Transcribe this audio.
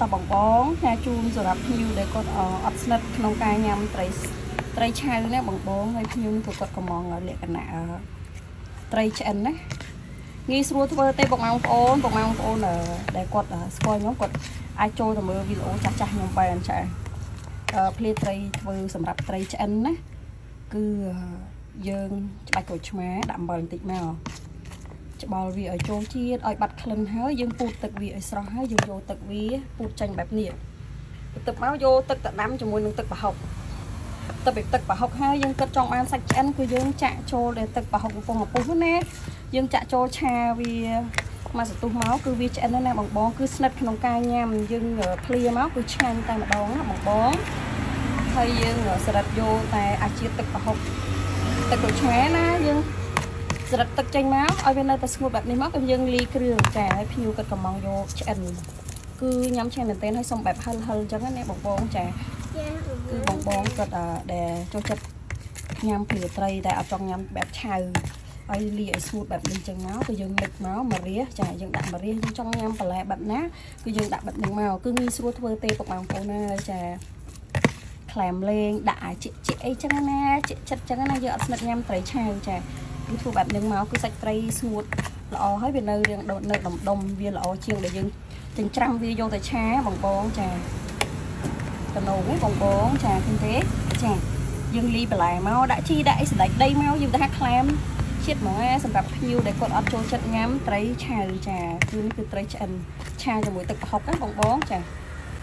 តបងបងផ្ញើជូនសម្រាប់ភ្ញៀវដែលគាត់អត់ស្និទ្ធក្នុងការញ៉ាំត្រីត្រីឆៅណាបងបងហើយភ្ញៀវនេះក៏គាត់កំងលក្ខណៈត្រីឆ្អិនណាងាយស្រួលធ្វើទេបងប្អូនបងប្អូនដែលគាត់ស្គាល់ខ្ញុំគាត់អាចចូលទៅមើលវីដេអូចាស់ចាស់ខ្ញុំបានចាភ្លាត្រីធ្វើសម្រាប់ត្រីឆ្អិនណាគឺយើងច្បាច់ក្រូចឆ្មាដាក់អំបិលបន្តិចមកច្បល់វាឲ្យចូលជាតិឲ្យបាត់ក្លិនហើយយើងពូតទឹកវាឲ្យស្រស់ហើយយើងយកទឹកវាពូតចេញបែបនេះទឹកមកយកទឹកទៅដាំជាមួយនឹងទឹកប្រហុកទឹកពីទឹកប្រហុកហើយយើងគិតចង់បានសាច់ឆ្អិនគឺយើងចាក់ចូលដែលទឹកប្រហុកកំពុងឪពុះណាយើងចាក់ចូលឆាវាមកសន្ទុះមកគឺវាឆ្អិនណាបងបងគឺស្និទ្ធក្នុងការញ៉ាំយើងភ្លាមកគឺឆ្ងាញ់តែម្ដងណាបងបងហើយយើងស្រឹតយកតែអាជាតិទឹកប្រហុកទឹកក្រូចឆ្មាណាយើងស្រឹតទឹកចេញមកឲ្យវានៅតែស្ងួតបែបនេះមកគឺយើងលីគ្រឿងចាឲ្យភ្ញៀវគាត់កំងយកឆ្អិនគឺញ៉ាំឆ្ងាញ់មែនទែនហើយសុំបែបហិលហិលអញ្ចឹងណាបងបងចា គឺបងបងគាត់ដែលចូលចិត្តញ៉ាំភ្លាត្រីតែអត់ចង់ញ៉ាំបែបឆៅហើយលាយឲ្យស្ងួតបែបនេះចឹងមកគឺយើងលិចមកម្រះចាយើងដាក់ម្រះយើងចង់ញ៉ាំបន្លែបែបណាគឺយើងដាក់បែបនេះមកគឺងាយស្រួលធ្វើទេពុកម៉ែបងប្អូនណាចាក្លែមលេងដាក់អាជីជីអីចឹងណាជីចិត្តចឹងណាយើងអត់ស្និទ្ធញ៉ាំត្រីឆៅចាគឺធ្វើបែបនេះមកគឺសាច់ត្រីស្ងួតល្អហើយវានៅរៀងនៅដុំដុំវាល្អជាងដែលយើងចិញ្ច្រាំវាយកទៅឆាបងបងចា តំណងឯងបងបងចាឃើញទេចាយើងលីបន្លែមកដាក់ជីដាក់អីសណ្ដែកដីមកយើងទៅហាក្លែមជាតិហ្មងណាសម្រាប់ភ្ញៀវដែលគាត់អត់ចូលចិត្តញ៉ាំត្រីឆៅចាគឺនេះគឺត្រីឆ្អិនឆាជាមួយទឹកប្រហុកណាបងបងចា